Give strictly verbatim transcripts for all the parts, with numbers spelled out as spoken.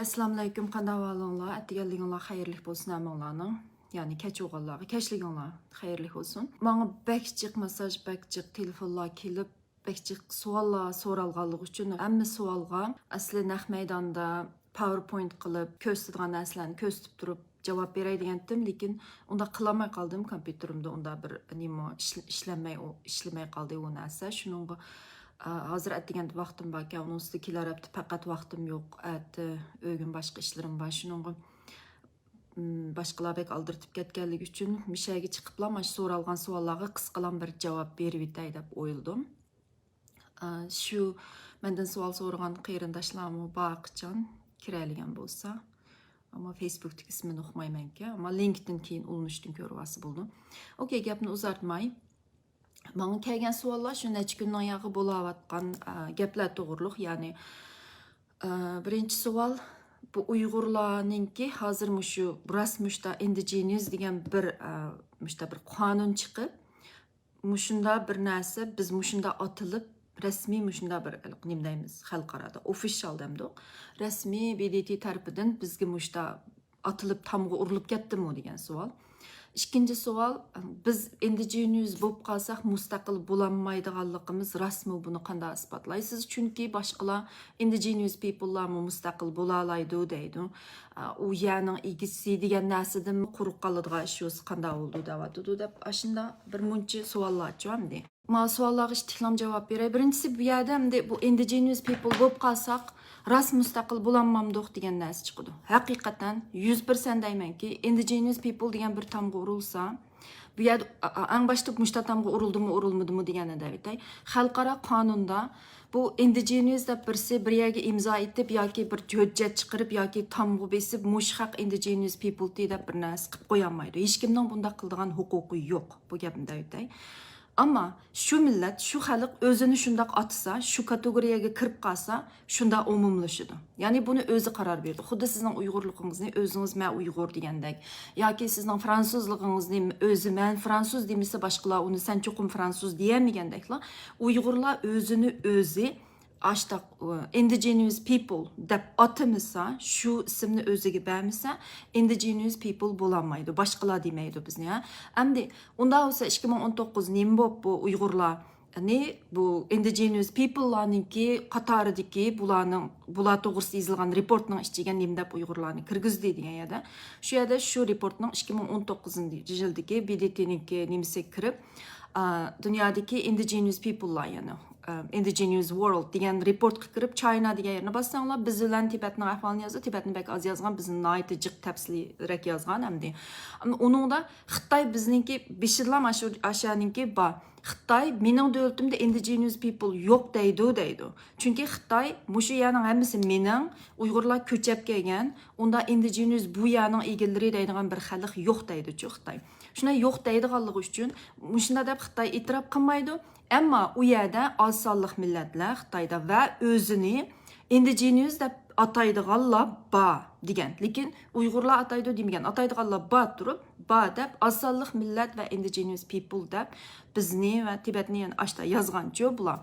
ئەسسالامۇئەلەيكۇم، قانداق ئەھۋالىڭلار؟ ئەتىگەنلىكىڭلار خەيرلىك بولسۇن ھەممىڭلارنىڭ. يەنى كەچ بولغانلارغا كەچلىكىڭلار خەيرلىك بولسۇن. ماڭا بەك جىق مېسساژ، بەك جىق تېلېفونلار كېلىپ، بەك جىق سوئاللار سورالغانلىقى ئۈچۈن ھەممە سوئالغا ئەسلى نەق مەيداندا پاۋېرپوينت قىلىپ، كۆرسىتىدىغان نەرسىلەرنى كۆرسىتىپ تۇرۇپ جاۋاب بېرەي دېگەنتىم، لېكىن ئۇنداق قىلالماي قالدىم. كومپيۇتېرىمدا ئۇنداق بىر نېمە ئىشلە-، ئىشلەنمەي، ئۇ ئىشلىمەي قالدى ئۇ نەرسە. شۇنىڭغا، ئا، ھازىر ئەتىگەندە ۋاقتىم باركەن، ئۇنىڭ ئۈستىدە كېلەر ھەپتە پەقەت ۋاقتىم يوق. ئەتە ئۆگۈن باشقا ئىشلىرىم بار. شۇنىڭغا، م، باشقىلار بەك ئالدىرىتىپ كەتكەنلىكى ئۈچۈن مىشەگە چىقىپلا مانا شۇ سورالغان سوئاللارغا قىسقىلام بىر جاۋاب بېرىۋېتەي دەپ ئويلىدىم. ئا، شۇ مەندىن سوئال سورىغان قېرىنداشلارمۇ بارقىچان كىرەلىگەن بولسا. ئەمما فېيسبۇكتىكى ئىسمىنى ئۇقمايمەنكەن. ئەمما لىنكتىن كېيىن ئۇلىنىشتىن كۆرۈۋالسا بولىدۇ. ئوكەي، گەپنى ئۇزارتماي. ماڭا كەلگەن سوئاللار شۇ نەچچە كۈندىن ياقى بولاۋاتقان، ئا، گەپلەر توغرۇلۇق. يەنى، ئا، بىرىنچى سوئال، بۇ ئۇيغۇرلارنىڭكى ھازىر مۇشۇ راست مۇشتا ئىندىجېنىيس دېگەن بىر، ئا، مۇشتا بىر قانۇن چىقىپ، مۇشۇندا بىر نەرسە، بىز مۇشۇندا ئاتىلىپ، رەسمىي مۇشۇندا بىر، نېمە دەيمىز، خەلقئارادا ئوفىشال دەمدۇق، رەسمىي بى دى تى تەرىپىدىن بىزگە مۇشتا ئاتىلىپ تامغا ئۇرۇلۇپ كەتتىمۇ دېگەن سوئال. ئىككىنچى سوئال، بىز ئىندىجېنىيس بولۇپ قالساق مۇستەقىل بولالمايدىغانلىقىمىز راستمۇ؟ بۇنى قانداق ئىسپاتلايسىز؟ چۈنكى باشقىلار ئىندىجېنىيس پىپللارمۇ مۇستەقىل بولالايدۇ دەيدۇ. ئا، ئۇ يەرنىڭ ئىگىسى دېگەن نەرسىدىن قۇرۇق قالىدىغان ئىش بولسا قانداق بولىدۇ دەۋاتىدۇ دەپ ئاشۇنداق بىر مۇنچە سوئاللارچۇ ئەمدى. ما سوئاللارغا ئىتتىكلام جاۋاب بېرەي. بىرىنچىسى، بۇ يەردە ئەمدى بۇ ئىندىجېنىيس پىپل بولۇپ قالساق راست مۇستەقىل بولالمامدۇق دېگەن نەرسە چىقىدۇ. ھەقىقەتەن يۈز پىرسەنت دەيمەنكى، ئىندىجېنىيس پىپل دېگەن بىر تامغا ئۇرۇلسا، بۇ يەردە، ئا-، ئا-، ئەڭ باشتا مۇشتا تامغا ئۇرۇلدىمۇ، ئۇرۇلمىدىمۇ دېگەننى دەۋېتەي. خەلقئارا قانۇندا بۇ ئىندىجېنىيس دەپ بىرسى بىر يەرگە ئىمزا ئېتىپ ياكى بىر ھۆججەت چىقىرىپ ياكى تامغا بېسىپ، مۇشۇ خەق ئىندىجېنىيس پىپلتى دەپ بىر نەرسە قىلىپ قويالمايدۇ. ھېچكىمنىڭ بۇنداق قىلىدىغان ھوقۇقى يوق. بۇ گەپنى دەۋېتەي. ئەمما شۇ مىللەت، شۇ خەلق ئۆزىنى شۇنداق ئاتىسا، شۇ كاتېگورىيەگە كىرىپ قالسا، شۇنداق ئومۇملىشىدۇ. يەنى بۇنى ئۆزى قارار بېرىدۇ. خۇددى سىزنىڭ ئۇيغۇرلۇقىڭىزنى ئۆزىڭىز «مەن ئۇيغۇر» دېگەندەك، ياكى سىزنىڭ فرانسۇزلۇقىڭىزنى ئۆزى «مەن فرانسۇز» دېمىسە، باشقىلار ئۇنى «سەن چوقۇم فرانسۇز» دېيەلمىگەندەكلا، ئۇيغۇرلار ئۆزىنى ئۆزى ئاشتاق، ئە، ئىندىجېنىيس پىپل دەپ ئاتىمىسا، شۇ ئىسىمنى ئۆزىگە بەرمىسە، ئىندىجېنىيس پىپل بولالمايدۇ. باشقىلار دېمەيدۇ بىزنى، ھە. ئەمدى ئۇنداق بولسا، ئىككى مىڭ ئون توققۇز نېمە بوپ بۇ ئۇيغۇرلار، يەنى بۇ ئىندىجېنىيس پىپللارنىڭكى قاتارىدىكى بۇلارنىڭ، بۇلار توغرىسىدا يېزىلغان رېپورتنىڭ ئىچىگە نېمە دەپ ئۇيغۇرلارنى كىرگۈزدى دېگەن يەردە، شۇ يەردە شۇ رېپورتنىڭ ئىككى مىڭ ئون توققۇزىنچى يىلدىكى بى دى تىنىڭكى نېمىسىگە كىرىپ، ئا، دۇنيادىكى ئىندىجېنىيس پىپللار، يەنى، ئا، ئىندىجېنىيس ۋورلد دېگەن رېپورتقا كىرىپ، چاينا دېگەن يېرىنى باسساڭلار، بىز بىلەن تىبەتنىڭ ئەھۋالىنى يازدى. تىبەتنى بەك ئاز يازغان، بىزنى ناھايىتى جىق تەپسىلىيرەك يازغان ئەمدى. ئۇنىڭدا خىتاي بىزنىڭكى بېشىدىلا مانا شۇ ئاشۇنىڭكى بار. خىتاي مېنىڭ دۆلىتىمدە ئىندىجېنىيس پىپل يوق دەيدۇ، دەيدۇ. چۈنكى خىتاي مۇشۇ يەرنىڭ ھەممىسى مېنىڭ، ئۇيغۇرلار كۆچەپ كەلگەن، ئۇندا ئىندىجېنىيس بۇ يەرنىڭ ئىگىلىرى دەيدىغان بىر خەلق يوق دەيدۇچۇ خىتاي. شۇنداق يوق دەيدىغانلىقى ئۈچۈن مۇشۇنداق دەپ خىتاي ئېتىراپ قىلمايدۇ. ئەمما ئۇ يەردە ئاز سانلىق مىللەتلەر خىتايدا ۋە ئۆزىنى ئىندىجېنىيس دەپ ئاتايدىغانلار بار دېگەن. لېكىن ئۇيغۇرلار ئاتايدۇ دېمىگەن. ئاتايدىغانلار بار تۇرۇپ، بار دەپ، ئاز سانلىق مىللەت ۋە ئىندىجېنىيس پىپل دەپ بىزنى ۋە تىبەتنى يەنە ئاشتا يازغانچۇ بۇلار.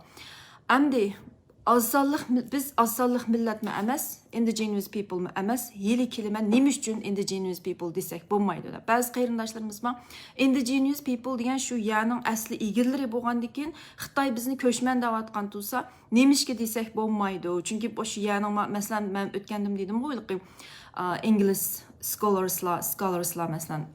ئەمدى ئاز سانلىق مىل-، بىز ئاز سانلىق مىللەتمۇ ئەمەس، ئىندىجېنىيس پىپلمۇ ئەمەس، ھېلى كېلىمەن نېمە ئۈچۈن ئىندىجېنىيس پىپل دېسەك بولمايدۇ دەپ. بەزى قېرىنداشلىرىمىز بار، ئىندىجېنىيس پىپل دېگەن شۇ يەرنىڭ ئەسلى ئىگىلىرى بولغاندىكىن، خىتاي بىزنى كۆچمەن دەۋاتقان تۇرسا، نېمىشقا دېسەك بولمايدۇ؟ چۈنكى شۇ يەرنىڭ ما-، مەسىلەن، مەن ئۆتكەندىمۇ دېدىمغۇ ھېلىقى، ئا، ئىنگلىز سكولارسلار، سكولارسلار، مەسىلەن،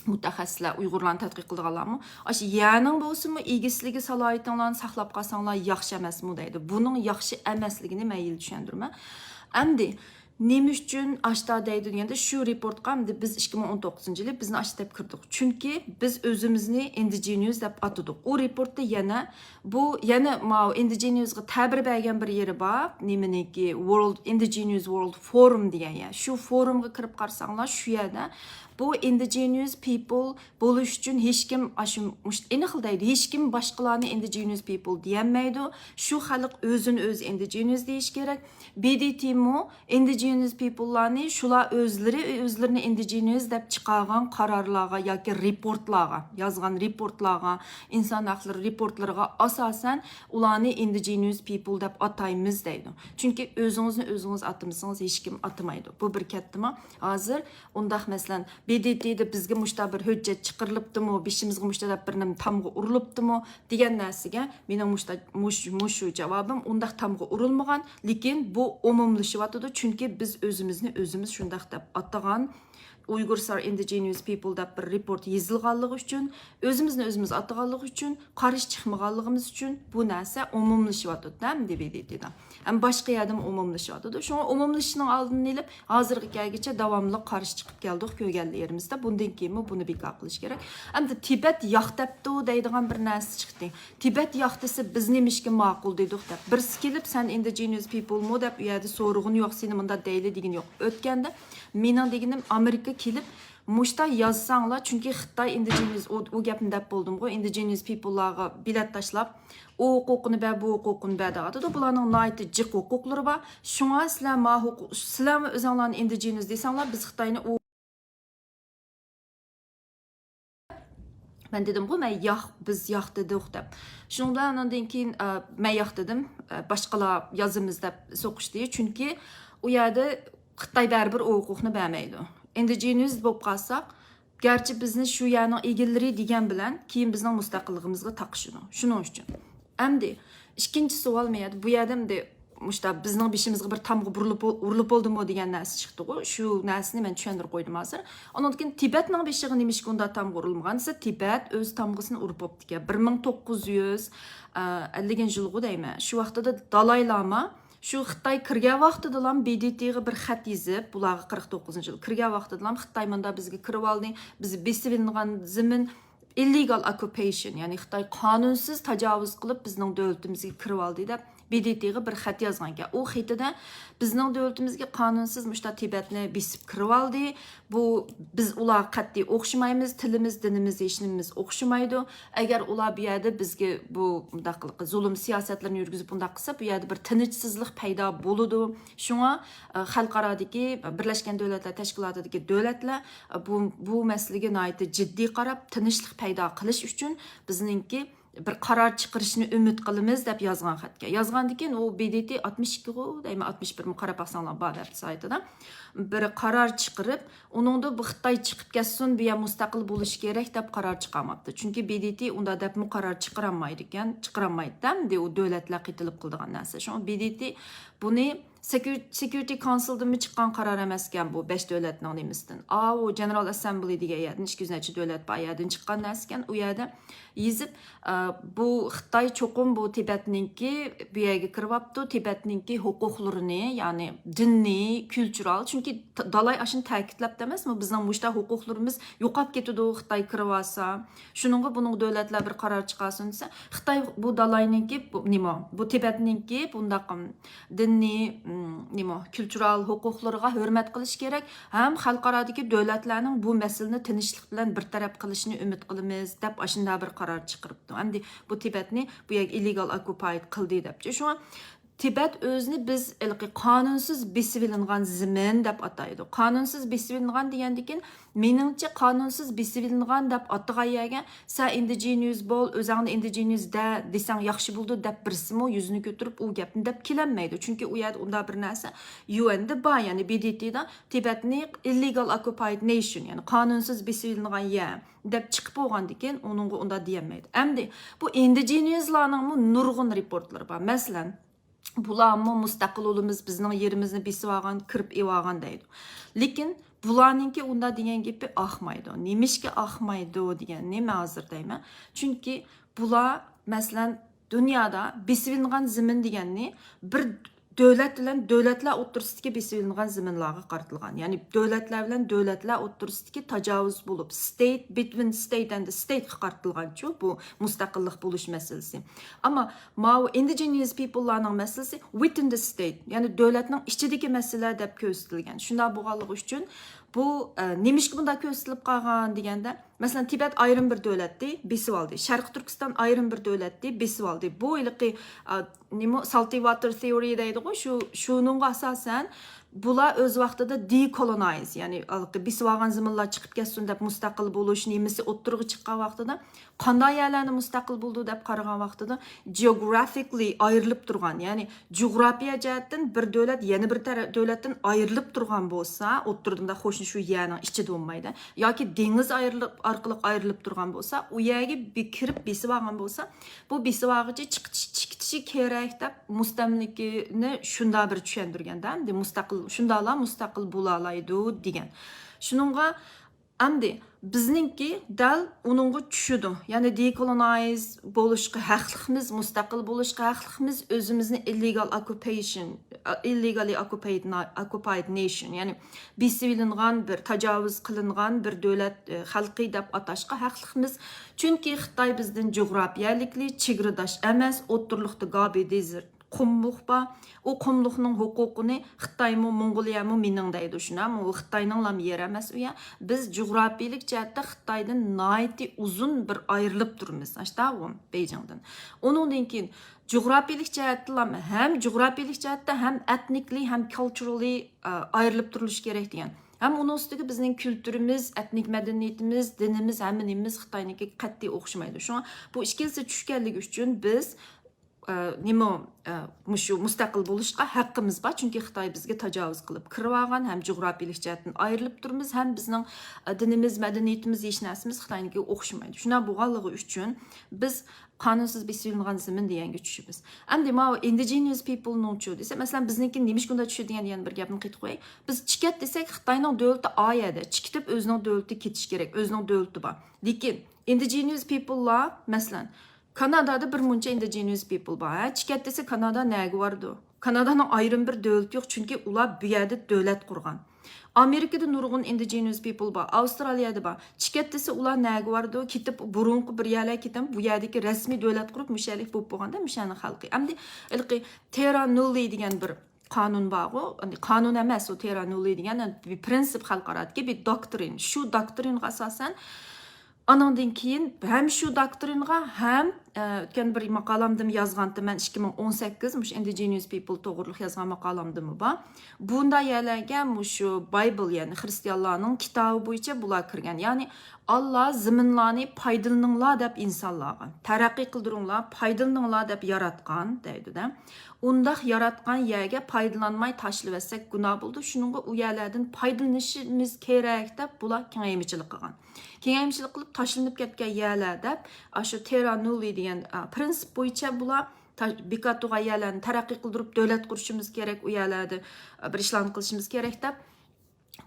مۇتەخەسسىسلەر، ئۇيغۇرلارنى تەتقىق قىلىدىغانلارمۇ، ئاشۇ يەرنىڭ بولسىمۇ ئىگىسىلىكى سالاھىيىتىڭلارنى ساقلاپ قالساڭلار ياخشى ئەمەسمۇ دەيدۇ. بۇنىڭ ياخشى ئەمەسلىكىنى مەن ھېلى چۈشەندۈرىمەن. ئەمدى نېمە ئۈچۈن ئاشتا دەيدۇ دېگەندە، شۇ رېپورتقا ئەمدى بىز ئىككى مىڭ ئون توققۇزىنچى يىلى بىزنى ئاشتا دەپ كىردۇق. چۈنكى بىز ئۆزىمىزنى ئىندىجېنىيس دەپ ئاتىدۇق. ئۇ رېپورتتا يەنە بۇ، يەنە ماۋۇ ئىندىجېنىيسقا تەبىر بەرگەن بىر يېرى بار. نېمىنىڭكى، ۋورلد، ئىندىجېنىيس ۋورلد فورۇم دېگەن يەر. شۇ فورۇمغا كىرىپ قارىساڭلار، شۇ يەردە بۇ ئىندىجېنىيس پىپل بولۇش ئۈچۈن ھېچكىم، ئاشۇ، مۇشت-، ئېنىق دەيدۇ، ھېچكىم باشقىلارنى ئىندىجېنىيس پىپل دېيەلمەيدۇ. شۇ خەلق ئۆزىنى ئۆزى ئىندىجېنىيس دېيىش كېرەك. بى دى تىمۇ ئىندىجېنىيس indigenous people لارنى شۇلار ئۆزلىرى، ئۆزلىرىنى indigenous دەپ چىقارغان قارارلارغا ياكى رېپورتلارغا، يازغان رېپورتلارغا، ئىنسان ھەقلىرى رېپورتلىرىغا ئاساسەن ئۇلارنى indigenous people دەپ ئاتايمىز دەيدۇ. چۈنكى ئۆزىڭىزنى ئۆزىڭىز ئاتىمىسىڭىز ھېچكىم ئاتىمايدۇ. بۇ بىر كەتتىمۇ؟ ھازىر ئۇنداق مەسىلەن، بى دى تى دە بىزگە مۇشتا بىر ھۆججەت چىقىرىلىپتىمۇ، بېشىمىزغا مۇشتا دەپ بىر نېمە تامغا ئۇرۇلۇپتىمۇ دېگەن نەرسىگە مېنىڭ مۇشتا، مۇش-، مۇشۇ جاۋابىم ئۇنداق تامغا ئۇرۇلمىغان، لېكىن بۇ ئومۇملىشىۋاتىدۇ، چۈنكى بىز ئۆزىمىزنى ئۆزىمىز شۇنداق دەپ ئاتىغان، Uyghurs are indigenous people دەپ بىر رېپورت يېزىلغانلىقى ئۈچۈن، ئۆزىمىزنى ئۆزىمىز ئاتىغانلىقى ئۈچۈن، قارشى چىقمىغانلىقىمىز ئۈچۈن بۇ نەرسە ئومۇملىشىۋاتىدۇ، ئەمدى بى دى تى دا. ھەم باشقا يەردىمۇ ئومۇملىشىۋاتىدۇ. شۇڭا ئومۇملىشىشنىڭ ئالدىنى ئېلىپ، ھازىرغا كەلگۈچە داۋاملىق قارشى چىقىپ كەلدۇق كۆرگەنلىرىمىزدە. بۇندىن كېيىنمۇ بۇنى بىكار قىلىش كېرەك. ئەمدى تىبەت ياق دەپتۇ دەيدىغان بىر نەرسە چىقتى. تىبەت ياق دېسە، بىز نېمىشقا ماقۇل دېدۇق دەپ. بىرسى كېلىپ، سەن indigenous people مۇ دەپ، ئۇ يەردە سورىغىنى يوق، سېنى مۇنداق دەيلى دېگىنى يوق. ئۆتكەندە مېنىڭ دېگىنىم، ئامېرىكا كېلىپ، مۇشتا يازساڭلار، چۈنكى خىتاي indigenous، ئۇ، ئۇ گەپنى دەپ بولدۇمغۇ، indigenous people لارغا بېلەت تاشلاپ، ئۇ ھوقۇقنى بەر، بۇ ھوقۇقنى بەر دەۋاتىدۇ. بۇلارنىڭ ناھايىتى جىق ھوقۇقلىرى بار. شۇڭا سىلەر ما ھوقۇق، سىلەرمۇ ئۆزۈڭلارنى indigenous دېسەڭلار، بىز خىتاينى ئۇ مەن دېدىمغۇ، مەن ياق، بىز ياق دېدۇق دەپ. شۇنىڭ بىلەن ئۇنىڭدىن كېيىن، ئە، مەن ياق دېدىم، ئە، باشقىلار يازىمىز دەپ سوقۇشتى. چۈنكى ئۇ يەردە خىتاي بەرىبىر ئۇ ھوقۇقنى بەرمەيدۇ. indigenous بولۇپ قالساق، گەرچە بىزنى شۇ يەرنىڭ ئىگىلىرى دېگەن بىلەن، كېيىن بىزنىڭ مۇستەقىللىقىمىزغا تاقىشىدۇ. شۇنىڭ ئۈچۈن. ئەمدى ئىككىنچى سوئال مەن يەردە، بۇ يەردە ئەمدى مۇشتا بىزنىڭ بېشىمىزغا بىر تامغا بۇرۇلۇپ، ئۇرۇلۇپ بولدىمۇ دېگەن نەرسە چىقتىغۇ. شۇ نەرسىنى مەن چۈشەندۈرۈپ قويدۇم ھازىر. ئاندىن كېيىن تىبەتنىڭ بېشىغا نېمىشقا ئۇنداق تامغا ئۇرۇلمىغان دېسە، تىبەت ئۆز تامغىسىنى ئۇرۇپ بوپتىكەن. بىر مىڭ توققۇز يۈز ئەللىنچى يىلغۇ دەيمەن. شۇ ۋاقتىدا دالاي لاما شۇ خىتاي كىرگەن ۋاقتىدىلا بى دى تىغا بىر خەت يېزىپ، بۇلارغا قىرىق توققۇزىنچى يىل كىرگەن ۋاقتىدىلا خىتاي ماندا بىزگە كىرىۋالدى، بىز بېسىۋېلىنغان زېمىن، illegal occupation، يەنى خىتاي قانۇنسىز تاجاۋۇز قىلىپ بىزنىڭ دۆلىتىمىزگە كىرىۋالدى دەپ بى دى تىغا بىر خەت يازغانىكەن. ئۇ خېتىدە بىزنىڭ دۆلىتىمىزگە قانۇنسىز مۇشتا تىبەتنى بېسىپ كىرىۋالدى، بۇ، بىز ئۇلارغا قەتئىي ئوخشىمايمىز، تىلىمىز، دىنىمىز، ھېچنېمىمىز ئوخشىمايدۇ. ئەگەر ئۇلار بۇ يەردە بىزگە بۇ مۇنداق قىلىپ زۇلۇم سىياسەتلىرىنى يۈرگۈزۈپ بۇنداق قىلسا، بۇ يەردە بىر تىنچسىزلىق پەيدا بولىدۇ. شۇڭا، ئە، خەلقئارادىكى، بىرلەشكەن دۆلەتلەر تەشكىلاتىدىكى دۆلەتلەر، ئە، بۇ، بۇ مەسىلىگە ناھايىتى جىددىي قاراپ، تىنچلىق پەيدا قىلىش ئۈچۈن بىزنىڭكى بىر قارار چىقىرىشىنى ئۈمىد قىلىمىز دەپ يازغان خەتكە. يازغاندىن كېيىن ئۇ بى دى تى ئاتمىش ئىككىغۇ دەيمەن، ئاتمىش بىرمۇ، قاراپ باقساڭلار بار ۋېب سايتىدا. بىر قارار چىقىرىپ، ئۇنىڭدا بۇ خىتاي چىقىپ كەتسۇن، بۇ يەر مۇستەقىل بولۇشى كېرەك دەپ قارار چىقارماپتۇ. چۈنكى بى دى تى ئۇنداق دەپمۇ قارار چىقىرالمايدىكەن، چىقىرالمايدۇ ئەمدى ئۇ دۆلەتلەر قېتىلىپ قىلىدىغان نەرسە. شۇڭا بى دى تى بۇنى سېكيۇ-، سېكيۇرىتى كاونسىلدىنمۇ چىققان قارار ئەمەسكەن بۇ بەش دۆلەتنىڭ نېمىسىدىن. ئاۋۇ جېنېرال ئەسسەمبلى دېگەن يەردىن ئىككى يۈز نەچچە دۆلەت بار يەردىن چىققان نەرسىكەن. ئۇ يەردە يېزىپ، ئە، بۇ خىتاي چوقۇم بۇ تىبەتنىڭكى بۇ يەرگە كىرىۋاپتۇ، تىبەتنىڭكى ھوقۇقلىرىنى، يەنى دىنىي، كۈلتۈرال، چۈنكى ت-، دالاي ئاشۇنى تەكىتلەپتۇ ئەمەسمۇ، بىزنىڭ مۇشتا ھوقۇقلىرىمىز يوقاپ كېتىدۇ خىتاي كىرىۋالسا. شۇنىڭغا بۇنىڭغا دۆلەتلەر بىر قارار چىقارسۇن دېسە، خىتاي بۇ دالاينىڭكى، بۇ، نېمە، بۇ تىبەتنىڭكى بۇنداق، ئىم، دىنىي، ئىم، نېمە، كۈلتۈرال ھوقۇقلىرىغا ھۆرمەت قىلىش كېرەك ھەم خەلقئارادىكى دۆلەتلەرنىڭ بۇ مەسىلىنى تىنچلىق بىلەن بىر تەرەپ قىلىشىنى ئۈمىد قىلىمىز، دەپ ئاشۇنداق بىر قارار چىقىرىپتۇ. ئەمدى بۇ تىبەتنى بۇ يەرگە ئىللېگال ئوككۇپايد قىلدى دەپچۇ. شۇڭا تىبەت ئۆزىنى بىز ھېلىقى قانۇنسىز بېسىۋېلىنغان زېمىن دەپ ئاتايدۇ. قانۇنسىز بېسىۋېلىنغان دېگەندىكىن، مېنىڭچە، قانۇنسىز بېسىۋېلىنغان دەپ ئاتىغان يەرگە، سەن ئىندىجېنىيۇس بول، ئۆزەڭنى ئىندىجېنىيۇس دە، دېسەڭ ياخشى بولىدۇ دەپ بىرسىمۇ يۈزىنى كۆتۈرۈپ ئۇ گەپنى دەپ كېلەلمەيدۇ. چۈنكى ئۇ يەردە ئۇنداق بىر نەرسە يۇ ئېندا بار، يەنى بى دى تىدا تىبەتنى ئىللېگال ئوككۇپايد نېيشن، يەنى قانۇنسىز بېسىۋېلىنغان يەر دەپ چىقىپ بولغاندىكىن ئۇنىڭغا ئۇنداق دېيەلمەيدۇ. ئەمدى بۇ ئىندىجېنىيۇسلارنىڭمۇ نۇرغۇن رېپورتلىرى بار. مەسىلەن، بۇلارمۇ مۇستەقىل ئۇلىمىز بىزنىڭ يېرىمىزنى بېسىۋالغان، كىرىپ ئېلىۋالغان دەيدۇ. لېكىن بۇلارنىڭكى ئۇنداق دېگەن گېپى ئاقمايدۇ. نېمىشقا ئاقمايدۇ دېگەننى مەن ھازىر دەيمەن. چۈنكى بۇلار، مەسىلەن، دۇنيادا بېسىۋېلىنغان زېمىن دېگەننى بىر دۆلەت بىلەن دۆلەتلەر ئوتتۇرىسىدىكى بېسىۋېلىنغان زېمىنلارغا قارىتىلغان. يەنى دۆلەتلەر بىلەن دۆلەتلەر ئوتتۇرىسىدىكى تاجاۋۇز بولۇپ، state between state and state قا قارىتىلغانچۇ بۇ مۇستەقىللىق بولۇش مەسىلىسى. ئەمما ماۋۇ ئىندىجېنىيۇس پىپللارنىڭ مەسىلىسى within the state، يەنى دۆلەتنىڭ ئىچىدىكى مەسىلە دەپ كۆرسىتىلگەن. شۇنداق بولغانلىقى ئۈچۈن بۇ، ئە، نېمىشقا بۇنداق كۆرسىتىلىپ قالغان دېگەندە، مەسىلەن، تىبەت ئايرىم بىر دۆلەتتى، بېسىۋالدى. شەرقىي تۈركىستان ئايرىم بىر دۆلەتتى، بېسىۋالدى. بۇ ھېلىقى، ئە، نېمە، سالتى ۋاتېر تىئورى دەيدىغۇ، شۇ، شۇنىڭغا ئاساسەن بۇلار ئۆز ۋاقتىدا دېكولونايز، يەنى ھېلىقى بېسىۋالغان زېمىنلار چىقىپ كەتسۇن دەپ مۇستەقىل بولۇش نېمىسى ئوتتۇرىغا چىققان ۋاقتىدا، قانداق يەرلەرنى مۇستەقىل بولىدۇ دەپ قارىغان ۋاقتىدا، جېئوگرافىكلى ئايرىلىپ تۇرغان، يەنى جۇغراپىيە جەھەتتىن بىر دۆلەت يەنە بىر تەرەپ دۆلەتتىن ئايرىلىپ تۇرغان بولسا، ئوتتۇرىدا مۇنداق قوشنا شۇ يەرنىڭ ئىچىدە بولمايدۇ، ياكى دېڭىز ئايرىلىپ، ئارقىلىق ئايرىلىپ تۇرغان بولسا، ئۇ يەرگە بىر كىرىپ بېسىۋالغان بولسا، بۇ بېسىۋالغۇچى چىقىشى، چىقىشى كېرەك دەپ مۇستەملىكىنى شۇنداق بىر چۈشەندۈرگەندە، ئەمدى مۇستەقىل، شۇنداقلا مۇستەقىل بولالايدۇ دېگەن. شۇنىڭغا ئەمدى بىزنىڭكى دەل ئۇنىڭغا چۈشىدۇ. يەنى دېكولونايز بولۇشقا ھەقلىقمىز، مۇستەقىل بولۇشقا ھەقلىقمىز، ئۆزىمىزنى ئىللېگال ئوككۇپېيشن، ئىللېگاللى ئوككۇپايد، ئوككۇپايد نېيشن، يەنى بېسىۋېلىنغان بىر، تاجاۋۇز قىلىنغان بىر دۆلەت، ئە، خەلقى دەپ ئاتاشقا ھەقلىقمىز. چۈنكى خىتاي بىزدىن جۇغراپىيەلىكلى، چېگرىداش ئەمەس، ئوتتۇرىلىقتا گابى دېزېرت، قۇملۇق بار. ئۇ قۇملۇقنىڭ ھوقۇقىنى خىتايمۇ، موڭغۇلىيەمۇ مېنىڭ دەيدۇ، شۇنداقمۇ؟ ئۇ خىتاينىڭلام يېرى ئەمەس ئۇ يەر. بىز جۇغراپىيەلىك جەھەتتە خىتايدىن ناھايىتى ئۇزۇن بىر ئايرىلىپ تۇرىمىز، ئاشتاغۇ، بېيجىڭدىن. ئۇنىڭدىن كېيىن جۇغراپىيەلىك جەھەتتىلا ھەم جۇغراپىيەلىك جەھەتتە ھەم ئېتنىكلى ھەم كالچۇراللى، ئە، ئايرىلىپ تۇرۇلۇشى كېرەك دېگەن. ھەم ئۇنىڭ ئۈستىگە بىزنىڭ كۈلتۈرىمىز، ئېتنىك مەدەنىيىتىمىز، دىنىمىز، ھەممە نېمىمىز خىتاينىڭكىگە قەتئىي ئوخشىمايدۇ. شۇڭا بۇ ئىككىلىسى چۈشكەنلىكى ئۈچۈن بىز، ئە، نېمە، ئە، مۇشۇ مۇستەقىل بولۇشقا ھەققىمىز بار، چۈنكى خىتاي بىزگە تاجاۋۇز قىلىپ كىرىۋالغان، ھەم جۇغراپىيەلىك جەھەتتىن ئايرىلىپ تۇرىمىز، ھەم بىزنىڭ، ئە، دىنىمىز، مەدەنىيىتىمىز، ھېچ نەرسىمىز خىتاينىڭكىگە ئوخشىمايدۇ. شۇنداق بولغانلىقى ئۈچۈن بىز قانۇنسىز بېسىۋېلىنغان زېمىن دېگەنگە چۈشىمىز. ئەمدى ماۋۇ ئىندىجېنىيەس پىپلنىڭچۇ دېسە، مەسىلەن، بىزنىڭكى نېمىشقا ئۇنداق چۈشىدۇ دېگەن يەنە بىر گەپنى قېيتىپ قوياي. بىز چىكەت دېسەك، خىتاينىڭ دۆلىتى ئا يەردە، چىكىتىپ ئۆزىنىڭ دۆلىتىگە كېتىش كېرەك، ئۆزىنىڭ دۆلىتى بار. لېكىن ئىندىجېنىيەس پىپللار، مەسىلەن، كانادادا بىر مۇنچە ئىندىجېنىيەس پىپل بار. ھە، چىكەت دېسە، كانادا نەگە بارىدۇ؟ كانادانىڭ ئايرىم بىر دۆلىتى يوق، چۈنكى ئۇلار بۇ يەردە دۆلەت قۇرغان. ئامېرىكىدا نۇرغۇن ئىندىجېنىيەس پىپل بار، ئاۋسترالىيەدە بار. چىكەت دېسە، ئۇلار نەگە بارىدۇ؟ كېتىپ بۇرۇنقى بىر يەرلەرگە كېتىپ، بۇ يەردىكى رەسمىي دۆلەت قۇرۇپ، مۇشۇ يەرلىك بولۇپ بولغاندا، مۇشۇ يەرنىڭ خەلقى. ئەمدى ھېلىقى تېررا نۇللى دېگەن بىر قانۇن بارغۇ، قانۇن ئەمەس ئۇ، تېررا نۇللى دېگەن بىر پرىنسىپ، خەلقئارادىكى بىر دوكترىن. شۇ دوكترىنغا ئاساسەن، ئانىڭدىن كېيىن ھەم شۇ دوكترىنغا ھەم، ئە، ئۆتكەن بىر ماقالەمدىمۇ يازغانتىم مەن، ئىككى مىڭ ئون سەككىز، مۇشۇ ئىندىجېنىيەس پىپل توغرۇلۇق يازغان ماقالەمدىمۇ بار. بۇنداق يەرلەرگە مۇشۇ بايبل، يەنى خرىستىيانلارنىڭ كىتابى بويىچە بۇلار كىرگەن. يەنى، ئاللا زېمىنلارنى پايدىلىنىڭلار دەپ ئىنسانلارغا، تەرەققىي قىلدۇرۇڭلار، پايدىلىنىڭلار دەپ ياراتقان، دەيدۇ-دە. ئۇنداق ياراتقان يەرگە پايدىلانماي تاشلىۋەتسەك گۇناھ بولىدۇ، شۇنىڭغا ئۇ يەرلەردىن پايدىلىنىشىمىز كېرەك دەپ بۇلار كېڭەيمىچىلىك قىلغان. كېڭەيمىچىلىك قىلىپ تاشلىنىپ كەتكەن يەرلەر دەپ، ئاشۇ تېررا نۇللى دېگەن، ئا، پرىنسىپ بويىچە بۇلار تا-، بىكار تۇرغان يەرلەرنى تەرەققىي قىلدۇرۇپ دۆلەت قۇرۇشىمىز كېرەك، ئۇ يەرلەردە، ئا، بىر ئىشلارنى قىلىشىمىز كېرەك دەپ،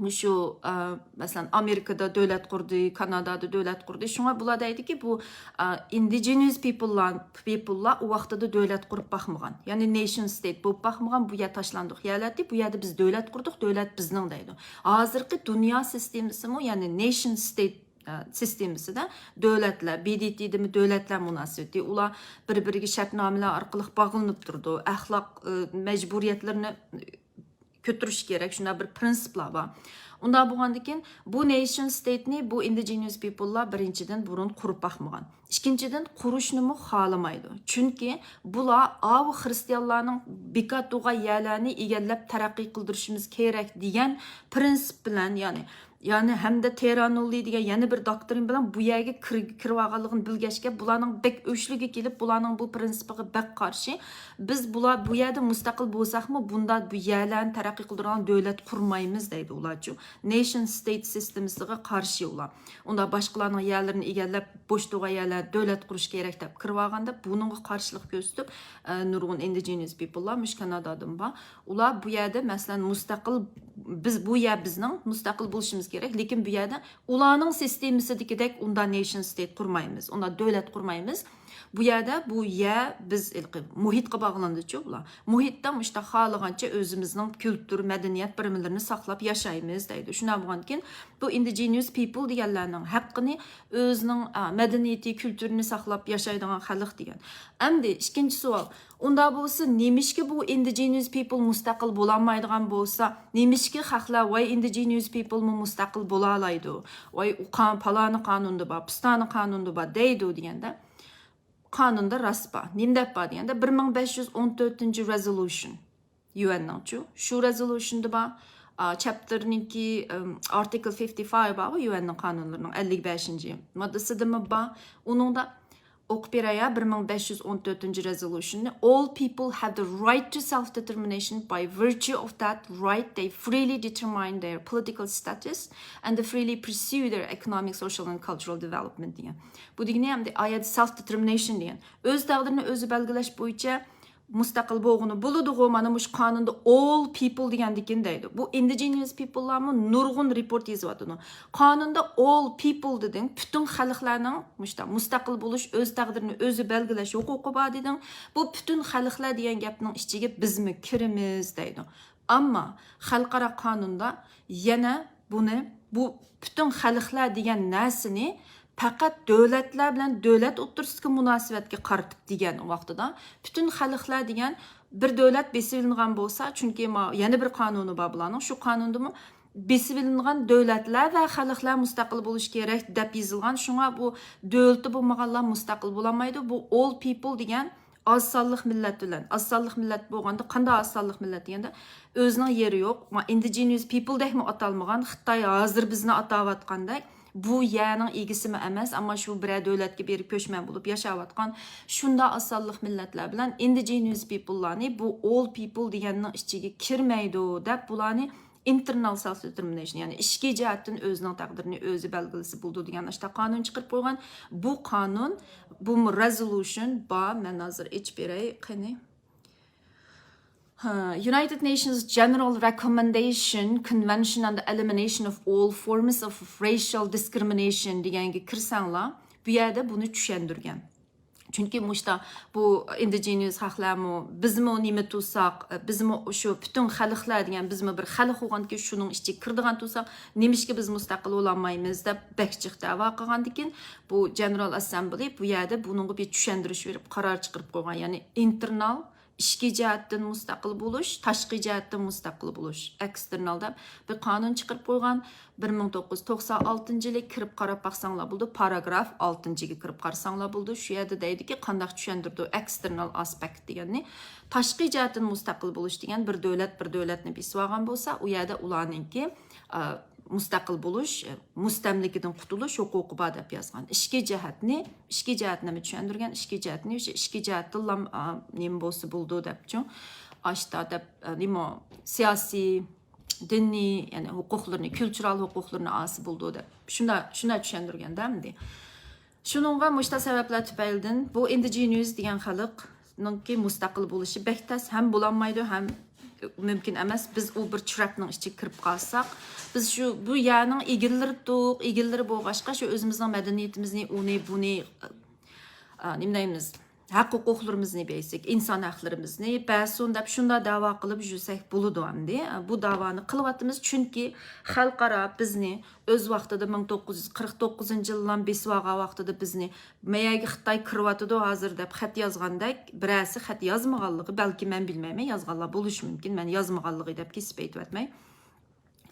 مۇشۇ، ئا، مەسىلەن، ئامېرىكىدا دۆلەت قۇردى، كانادادا دۆلەت قۇردى. شۇڭا بۇلار دەيدىكى، بۇ، ئا، ئىندىجېنىيەس پىپللار، پىپللار ئۇ ۋاقتىدا دۆلەت قۇرۇپ باقمىغان. يەنى نېيشن ستېيت بولۇپ باقمىغان، بۇ يەر تاشلاندۇق يەرلەردى، بۇ يەردە بىز دۆلەت قۇردۇق، دۆلەت بىزنىڭ دەيدۇ. ھازىرقى دۇنيا سىستېمىسىمۇ، يەنى نېيشن ستېيت، ئا، سىستېمىسىدە دۆلەتلەر، بى دى تىدىمۇ دۆلەتلەر مۇناسىۋىتى، ئۇلار بىر-بىرىگە شەرتنامىلەر ئارقىلىق باغلىنىپ تۇرىدۇ. ئەخلاق، ئا، مەجبۇرىيەتلىرىنى كۆتۈرۈش كېرەك، شۇنداق بىر پرىنسىپلار بار. ئۇنداق بولغاندىكىن، بۇ نېيشن ستېيتنى بۇ ئىندىجېنىيەس پىپللار بىرىنچىدىن بۇرۇن قۇرۇپ باقمىغان. ئىككىنچىدىن، قۇرۇشنىمۇ خالىمايدۇ. چۈنكى بۇلار ئاۋۇ خرىستىيانلارنىڭ بىكار تۇرغان يەرلەرنى ئىگىلەپ تەرەققىي قىلدۇرۇشىمىز كېرەك دېگەن پرىنسىپ بىلەن، يەنى، يەنى ھەمدە تېررا نۇللى دېگەن يەنە بىر دوكترىن بىلەن بۇ يەرگە كىر-، كىرىۋالغانلىقىنى بىلگەچكە، بۇلارنىڭ بەك ئۆچلۈكى كېلىپ، بۇلارنىڭ بۇ پرىنسىپىغا بەك قارشى. بىز بۇلار بۇ يەردە مۇستەقىل بولساقمۇ، بۇنداق بۇ يەرلەرنى تەرەققىي قىلدۇرىدىغان دۆلەت قۇرمايمىز دەيدۇ ئۇلارچۇ. نېيشن ستېيت سىستېمىسىغا قارشى ئۇلار. ئۇنداق باشقىلارنىڭ يەرلىرىنى ئىگىلەپ، بوش تۇرغان يەرلەردە دۆلەت قۇرۇش كېرەك دەپ كىرىۋالغاندا، بۇنىڭغا قارشىلىق كۆرسىتىپ، ئە، نۇرغۇن ئىندىجېنىيەس پىپللار، مۇشۇ كانادادىمۇ بار. ئۇلار بۇ يەردە، مەسىلەن، مۇستەقىل، بىز بۇ يەر بىزنىڭ، مۇستەقىل بولۇشىمىز كېرەك، لېكىن بۇ يەردە ئۇلارنىڭ سىستېمىسىدىكىدەك ئۇنداق نېيشن ستېيت قۇرمايمىز، ئۇنداق دۆلەت قۇرمايمىز. بۇ يەردە، بۇ يەر بىز ھېلىقى مۇھىتقا باغلىنىدىچۇ بۇلار. مۇھىتتا مۇشۇنداق خالىغانچە ئۆزىمىزنىڭ كۈلتۈر، مەدەنىيەت بىرىملىرىنى ساقلاپ ياشايمىز دەيدۇ. شۇنداق بولغاندىكىن، بۇ ئىندىجېنىيەس پىپل دېگەنلەرنىڭ ھەققىنى ئۆزىنىڭ، ئا، مەدەنىيىتى، كۈلتۈرىنى ساقلاپ ياشايدىغان خەلق دېگەن. ئەمدى ئىككىنچى سوئال. ئۇنداق بولسا، نېمىشقا بۇ ئىندىجېنىيەس پىپل مۇستەقىل بولالمايدىغان بولسا، نېمىشقا خەقلەر ۋاي ئىندىجېنىيەس پىپلمۇ مۇستەقىل بولالايدۇ؟ ۋاي ئۇ قان-، پالانى قانۇندا بار، پىستانى قانۇندا بار دەيدۇ دېگەندە، قانۇندا راست بار. نېمە دەپ بار دېگەندە، بىر مىڭ بەش يۈز ئون تۆتىنچى رېزولۇشن. يۈئەننىڭچۇ. شۇ رېزولۇشندا بار. ئا، چاپتېرنىڭكى، ئىم، ئارتىكل فىفتى فايىۋ بارغۇ، يۈئەننىڭ قانۇنلىرىنىڭ ئەللىك بەشىنچى ماددىسىدىمۇ بار. ئۇنىڭدا ئوقۇپ بېرەي، بىر مىڭ بەش يۈز ئون تۆتىنچى رېزولۇشننى: All people have the right to self-determination. By virtue of that right, they freely determine their political status and they freely pursue their economic, social and cultural development دېگەن. بۇ دېگىنى ئەمدى ئايەت self-determination دېگەن. ئۆز تەقدىرىنى ئۆزى بەلگىلەش بويىچە مۇستەقىل بولغىنى بولىدىغۇ، مانا مۇشۇ قانۇندا all people دېگەندىكىن دەيدۇ. بۇ indigenous people لارمۇ نۇرغۇن رېپورت يېزىۋاتىدۇ. قانۇندا all people دېدىڭ، پۈتۈن خەلقلەرنىڭ مۇشتا مۇستەقىل بولۇش، ئۆز تەقدىرىنى ئۆزى بەلگىلەش ھوقۇقى بار دېدىڭ. بۇ پۈتۈن خەلقلەر دېگەن گەپنىڭ ئىچىگە بىزمۇ كىرىمىز دەيدۇ. ئەمما خەلقئارا قانۇندا يەنە بۇنى، بۇ پۈتۈن خەلقلەر دېگەن نەرسىنى پەقەت دۆلەتلەر بىلەن دۆلەت ئوتتۇرىسىدىكى مۇناسىۋەتكە قارىتىپ دېگەن ۋاقتىدا، پۈتۈن خەلقلەر دېگەن بىر دۆلەت بېسىۋېلىنغان بولسا، چۈنكى ما-، يەنە بىر قانۇنى بار بۇلارنىڭ، شۇ قانۇندىمۇ بېسىۋېلىنغان دۆلەتلەر ۋە خەلقلەر مۇستەقىل بولۇشى كېرەك دەپ يېزىلغان، شۇڭا بۇ دۆلىتى بولمىغانلار مۇستەقىل بولالمايدۇ. بۇ all people دېگەن ئاز سانلىق مىللەت بىلەن، ئاز سانلىق مىللەت بولغاندا، قانداق ئاز سانلىق مىللەت دېگەندە، ئۆزىنىڭ يېرى يوق، ما-، indigenous people دەكمۇ ئاتالمىغان، خىتاي ھازىر بىزنى ئاتاۋاتقاندەك، بۇ يەرنىڭ ئىگىسىمۇ ئەمەس، ئەمما شۇ بىرەر دۆلەتكە بېرىپ كۆچمەن بولۇپ ياشاۋاتقان شۇنداق ئاز سانلىق مىللەتلەر بىلەن indigenous people لارنى بۇ all people دېگەننىڭ ئىچىگە كىرمەيدۇ دەپ، بۇلارنى internal self determination، يەنى ئىچكى جەھەتتىن ئۆزىنىڭ تەقدىرىنى ئۆزى بەلگىلىسە بولىدۇ دېگەن ئاشتا قانۇن چىقىرىپ قويغان. بۇ قانۇن، بۇ resolution بار، مەن ھازىر ئېچىپ بېرەي، قېنى. ھە، United Nations General Recommendation Convention on the Elimination of All Forms of Racial Discrimination دېگەنگە كىرسەڭلار، بۇ يەردە بۇنى چۈشەندۈرگەن. چۈنكى مۇشتا بۇ indigenous خەقلەرمۇ، بىزمۇ نېمە تۇرساق، بىزمۇ شۇ پۈتۈن خەلقلەر دېگەن، بىزمۇ بىر خەلق بولغاندىكىن، شۇنىڭ ئىچىگە كىرىدىغان تۇرساق، نېمىشقا بىز مۇستەقىل بولالمايمىز دەپ بەك جىق دەۋا قىلغاندىكىن، بۇ General Assembly بۇ يەردە بۇنىڭغا بىر چۈشەندۈرۈش بېرىپ، قارار چىقىرىپ قويغان. يەنى internal، ئىچكى جەھەتتىن مۇستەقىل بولۇش، تاشقى جەھەتتىن مۇستەقىل بولۇش، external دەپ بىر قانۇن چىقىرىپ قويغان. بىر مىڭ توققۇز يۈز توقسان ئالتىنچى يىلى كىرىپ قاراپ باقساڭلار بولىدۇ، پاراگراف ئالتىنچىگە كىرىپ قارىساڭلار بولىدۇ. شۇ يەردە دەيدۇكى، قانداق چۈشەندۈرىدۇ external aspect دېگەننى. تاشقى جەھەتتىن مۇستەقىل بولۇش دېگەن بىر دۆلەت بىر دۆلەتنى بېسىۋالغان بولسا، ئۇ يەردە ئۇلارنىڭكى، ئا، مۇستەقىل بولۇش، مۇستەملىكىدىن قۇتۇلۇش ھوقۇقى بار دەپ يازغان. ئىچكى جەھەتنى، ئىچكى جەھەتنى چۈشەندۈرگەن، ئىچكى جەھەتنى، ئىچكى جەھەتتىنلا، ئا، نېمە بولسا بولىدۇ دەپچۇ. ئاشتا دەپ، ئا، نېمە، سىياسىي، دىنىي، يەنى ھوقۇقلىرىنى، كۇلتۇرال ھوقۇقلىرىنى ئالسا بولىدۇ دەپ. شۇنداق، شۇنداق چۈشەندۈرگەندە ئەمدى. شۇنىڭغا مۇشتا سەۋەبلەر تۈپەيلىدىن بۇ indigenous دېگەن خەلقنىڭكى مۇستەقىل بولۇشى بەك تەس، ھەم بولالمايدۇ، ھەم مۇمكىن ئەمەس. بىز ئۇ بىر ترەپنىڭ ئىچىگە كىرىپ قالساق، بىز شۇ بۇ يەرنىڭ ئىگىلىرىدۇق، ئىگىلىرى بولغاچقا، شۇ ئۆزىمىزنىڭ مەدەنىيىتىمىزنى، ئۇنى، بۇنى، ئا، نېمە دەيمىز، ھەق ھوقۇقلىرىمىزنى بەرسەك، ئىنسان ھەقلىرىمىزنى بەرسۇن دەپ شۇنداق داۋا قىلىپ يۈرسەك بولىدۇ ئەمدى. بۇ داۋانى قىلىۋاتىمىز، چۈنكى خەلقئارا بىزنى ئۆز ۋاقتىدا مىڭ توققۇز يۈز قىرىق توققۇزىنچى يىللام بېسىۋالغان ۋاقتىدا بىزنى، مەيەگە خىتاي كىرىۋاتىدۇ ھازىر دەپ خەت يازغاندەك، بىرەرسى خەت يازمىغانلىقى، بەلكى مەن بىلمەيمەن، يازغانلار بولۇشى مۇمكىن، مەن يازمىغانلىقى دەپ كېسىپ ئېيتىۋەتمەي.